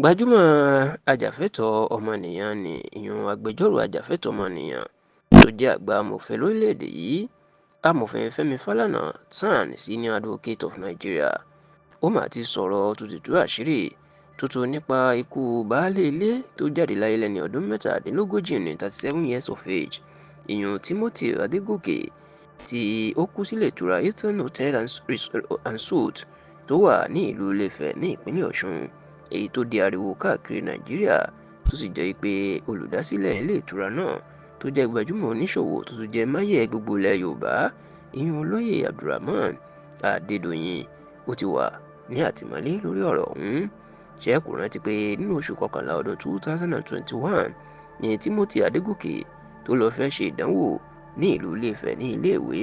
Gbajúmọ̀ ajàfẹ́tọ̀ọ́ ọmọnìyàn ní ìyún agbẹjọ́rò ajàfẹ́tọ̀ọ́ ọmọnìyàn tó jẹ́ àgbà amòfin lórílẹ̀‐èdè yìí, Amòfin Fẹ́mi Fálànà SAN, Senior Advocate of Nigeria, ó mà ti sọ̀rọ̀ tó ti tú àṣírí tuntun nípa ikú baálé ilé tó jáde láyé lẹ́ni ọdún 37 ní, 37 years of age, ìyún Timothy Adégòkè, tí ó kú sílé ìtura Hilton Hotel and Suites tó wà ní ìlú Ilé-Ifẹ̀ ní ìpínlẹ̀ Ọ̀ṣun, èyí tó di ariwo káàkiri Nàìjíríà, tó sì jẹ́ pé olùdásílẹ̀ ilé ìtura náà tó jẹ́ gbajúmọ̀ oníṣòwò tó tún jẹ́ máyẹ̀ gbogbo ilẹ̀ Yorùbá, ìyún olóyè Abdulrahman Adédọ̀yìn, ó ti wà ní àtìmọ́lé lórí ọ̀rọ̀ ọ̀hún. Ṣé kò rántí pé nínú oṣù kọkànlá ọdún 2021 ní Timothy Adégòkè tó lọ́ọ́ fẹ́ ṣe ìdánwò ní ìlú Ilé-Ifẹ̀ ní iléèwé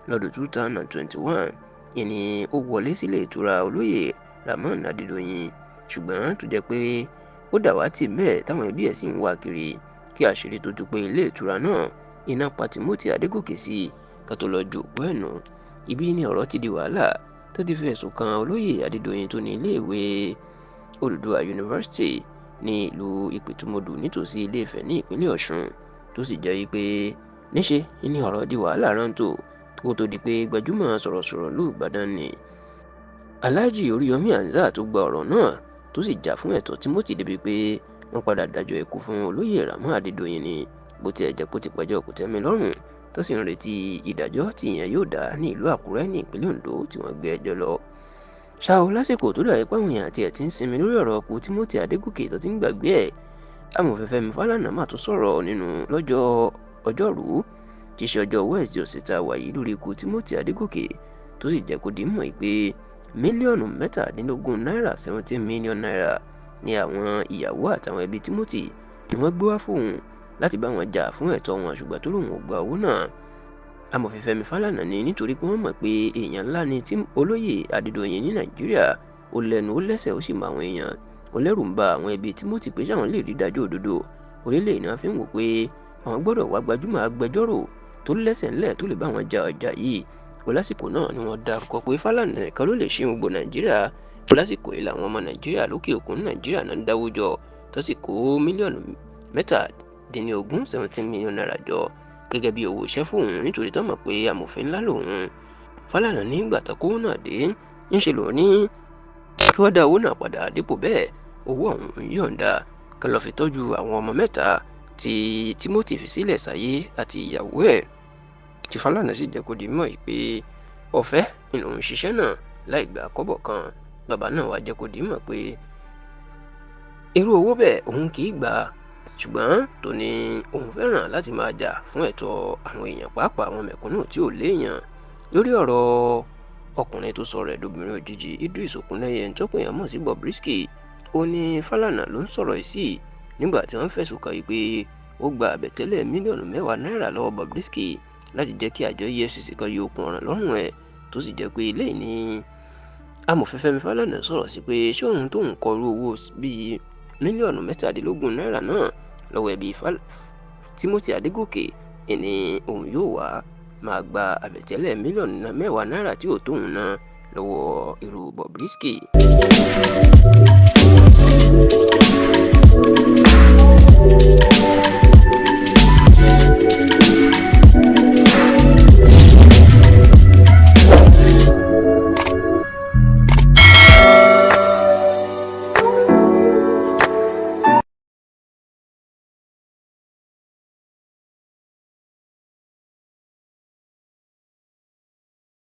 lọ́dún 2021 ìní ó wọlé sílé ìtura olóyè Rahman Adédọ̀yìn, ṣùgbọ́n tó jẹ́ pé ó dàwátì bẹ́ẹ̀ táwọn ẹbí ẹ̀ sì ń wá kiri kí àṣírí tó tú pé ilé ìtura náà iná pa Timothy Adégòkè sí ká tó lọ ju òkú ẹ̀ nù. Ibi ni ọ̀rọ̀ ti di wàhálà tó ti fi ẹ̀sùn kan olóyè Adédọ̀yìn tó ní iléèwé Odùduwà University ní ìlú Ìpẹ̀tùmọdù nítòsí Ilé-Ifẹ̀ ní ìpínlẹ̀ Ọ̀ṣun, tó sì jẹ́ pé níṣe ni ọ̀rọ̀ di wàhálà rántó kó tó di pé gbajúmọ̀ sọ̀rọ̀sọ̀rọ̀ lù Ìbàdàn ni Alhaji Oríyọmí Hamzat tó gba ọ̀rọ̀ náà, tó sì jà fún ẹ̀tọ́ Timothy débi pé wọ́n padà dájọ́ ikú fún olóyè Ramon Adédọ̀yìn ni, bó tiẹ̀ jẹ́ kó ti pẹjọ́ kò tẹ́mi lọ́rùn, tó sì ń retí ìdájọ́ tí ìyẹn yóò dá ní ìlú Àkúrẹ́ ní ìpínlẹ̀ Ondo tí wọ́n gbé ẹjọ́ lọ. Ṣá o, lásìkò tó dàbí páwọn èèyàn àti ẹ̀ ti ń sinmi lórí ọ̀rọ̀ ọkọ̀ Timothy Adégòkè tó ti ń gbàgbé ẹ̀, amòfin Fẹ́mi Fálànà mà tún sọ̀rọ̀ nínú lọ́jọ́ ọjọ́rùú tí í ṣe ọjọ́ Wednesday ọ̀sẹ̀ tá a wà yìí lórí ikú Timothy Adégòkè, tó sì jẹ́ kó di mọ̀ pé mílíọ̀nù 17 náírà, ₦17 million, ní àwọn ìyàwó àtàwọn ẹbí Timothy ni wọ́n gbé wá fóun láti bá wọn jà fún ẹ̀tọ́ wọn, ṣùgbọ́n tó lóun ò gba owó náà. Amòfin Fẹ́mi Fálànà ní nítorí pé wọ́n mọ̀ pé èèyàn ńlá ni tí olóyè Adédọ̀yìn ní Nàìjíríà, ó lẹ́nu ó lẹ́sẹ̀, ó sì mọ àwọn èèyàn ó lẹ́rù ń ba àwọn ẹbí Timothy pé sáwọn lè rí ìdájọ́ òdodo orílẹ̀ èdè náà fi ń wò pé àwọn gbọ́dọ̀ wá gbajúmọ̀ agbẹjọ́rò tó lẹ́sẹ̀ ńlẹ̀ tó lè bá wọn ja ọjà yìí. Ó lásìkò náà ni wọ́n dárúkọ pé Fálànà nìkan ló lè ṣe gbogbo Nàìjíríà. Ó lásìkò yìí làwọn ọmọ Nàìjíríà lókè òkun Nàìjíríà náà ń dáwó jọ, tó sì kó mílíọ̀nù 17, ₦17 million jọ gẹ́gẹ́ bí owó iṣẹ́ fóun, nítorí tó mọ̀ pé amòfin ńlá lòun. Fálànà nígbà tó kówó náà dé, ńṣe lòun ní kí wọ́n dá owó náà padà, dípò bẹ́ẹ̀ owó ọ̀hún yọ̀ǹda kan lọ́ọ́ fi tọ́jú àwọn ọmọ mẹ́ta tí Timothy fi sílẹ̀ sáyé àti ìyàwó ẹ̀, tí Fálànà sì jẹ́ kó di mímọ̀ pé ọ̀fẹ́ ni lòun ṣiṣẹ́ náà láì gba kọ́bọ̀ kan. Bàbá náà wá jẹ́ kó di mímọ̀ pé irú owó bẹ́ẹ̀ òun kì í gbà, ṣùgbọ́n tó ní òun fẹ́ràn láti máa jà fún ẹ̀tọ́ àwọn èèyàn, pàápàá àwọn mẹ̀kúnnù tí ò léèyàn. Lórí ọ̀rọ̀ ọkùnrin tó sọ̀rọ̀ ẹ̀dọ́bìnrin òjijì Idris Okuneye tó pè yàn mọ̀ sí Bobrisky, ó ní Fálànà ló ń sọ̀rọ̀ yìí sí nígbà tí wọ́n fẹ̀sùn kàn yìí pé ó gba àbẹ̀tẹ́lẹ̀ mílíọ̀nù 10 náírà lọ́wọ́ Bobrisky láti jẹ́ kí àjọ EFCC kan yọ okùn ọ̀ràn lọ́rùn ẹ̀, tó sì jẹ́ pé eléyìí ní amòfin Fẹ́mi Fálànà sọ̀rọ̀ sí pé ṣé òun tóun kọ irú owó bíi mílíọ̀nù 17 náírà náà lọ́wọ́ ẹbí Timothy Adégòkè ní òun yóò wá máa gba àbẹ̀tẹ́lẹ̀ mílíọ̀nù 10 náírà tí ò tóun ná lọ́wọ́ irú Bobrisky.